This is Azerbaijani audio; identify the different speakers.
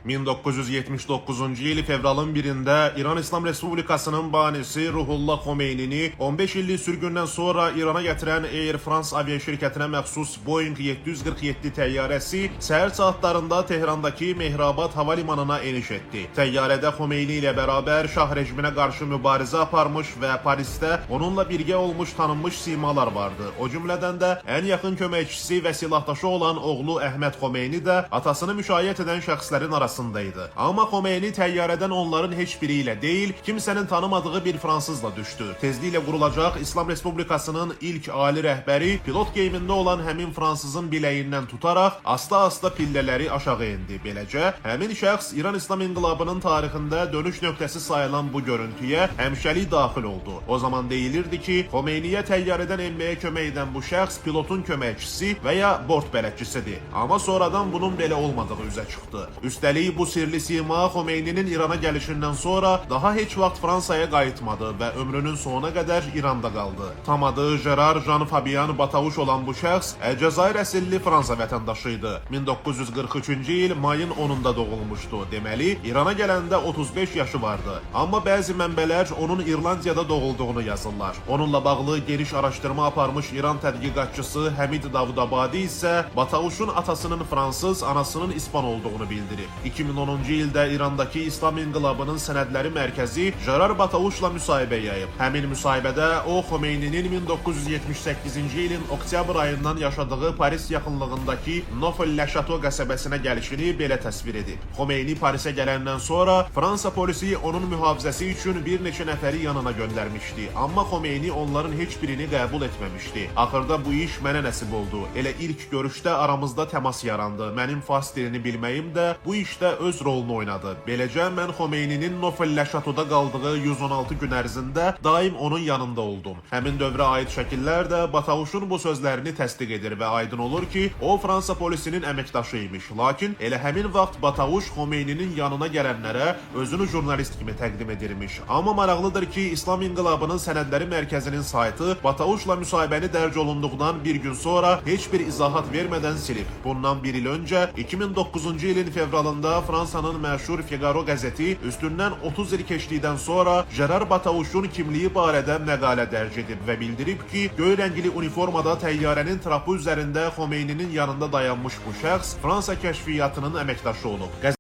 Speaker 1: 1979-cu il fevralın 1-də İran İslam Respublikasının banisi Ruhullah Xomeynini 15 illik sürgündən sonra İrana gətirən Air France aviaşirkətinə məxsus Boeing 747 təyyarəsi səhər saatlarında Tehrandakı Mehrabad hava limanına eniş etdi. Təyyarədə Xomeyni ilə bərabər şah rejiminə qarşı mübarizə aparmış və Parisdə onunla birgə olmuş tanınmış simalar vardı. O cümlədən də ən yaxın köməkçisi və silahdaşı olan oğlu Əhməd Xomeyni də atasını müşayiət edən şəxslərin arasında idi. Amma Xomeyni təyyarədən onların heç biri ilə deyil, kimsənin tanımadığı bir fransızla düşdü. Tezliklə qurulacaq İslam Respublikasının ilk ali rəhbəri pilot geyimində olan həmin fransızın biləyindən tutaraq asta-asta pillələri aşağı endi. Beləcə, həmin şəxs İran İslam İnqilabının tarixində dönüş nöqtəsi sayılan bu görüntüyə həmişəlik daxil oldu. O zaman deyilirdi ki, Xomeyniyə təyyarədən enməyə kömək edən bu şəxs pilotun köməkçisi və ya bort bələdçisidir. Amma sonradan bunun belə olmadığı üzə çıxdı. Üstəlik bu sirli sima Xomeyninin İrana gəlişindən sonra daha heç vaxt Fransaya qayıtmadı və ömrünün sonuna qədər İranda qaldı. Tam adı Gerard Jean Fabien Batauş olan bu şəxs Əlcəzair əsilli Fransa vətəndaşı idi. 1943-cü il mayın 10-da doğulmuşdu. Deməli, İrana gələndə 35 yaşı vardı. Amma bəzi mənbələr onun İrlandiyada doğulduğunu yazırlar. Onunla bağlı geniş araşdırma aparmış İran tədqiqatçısı Həmid Davudabadi isə Batauşun atasının fransız, anasının ispan olduğunu bildirib. 2010-cu ildə İrandakı İslam İnqilabının Sənədləri Mərkəzi Jarar Batauşla müsahibə yayıb. Həmin müsahibədə o Xomeyninin 1978-ci ilin oktyabr ayından yaşadığı Paris yaxınlığındakı Neauphle-le-Château qəsəbəsinə gəlişini belə təsvir edib. Xomeyni Parisə gələndən sonra Fransa polisi onun mühafizəsi üçün bir neçə nəfəri yanına göndərmişdi. Amma Xomeyni onların heç birini qəbul etməmişdi. Axırda bu iş mənə nəsib oldu. Elə ilk görüşdə aramızda təmas yarandı. Mənim fars dilini bilməyim də bu işdə öz rolunu oynadı. Beləcə mən Xomeyninin Neauphle-le-Château-da qaldığı 116 gün ərzində daim onun yanında oldum. Həmin dövrə aid şəkillər də Batauşun bu sözlərini təsdiq edir və aydın olur ki, o Fransa polisinin əməkdaşı imiş. Lakin elə həmin vaxt Batauş Xomeyninin yanına gələnlərə özünü jurnalist kimi təqdim edirmiş. Amma maraqlıdır ki, İslam İnqilabının Sənədləri Mərkəzinin saytı Batauşla müsahibəni dərc olunduqdan bir gün sonra heç bir izahat vermədən silib. Bundan bir il öncə 2009-cu ilin fevralında Fransanın məşhur Figaro qəzeti üstündən 30 il keçdikdən sonra Gerard Batauşun kimliyi barədə məqalə dərc edib və bildirib ki, göy rəngli uniformada təyyarənin trapı üzərində Xomeyninin yanında dayanmış bu şəxs Fransa kəşfiyyatının əməkdaşı olub.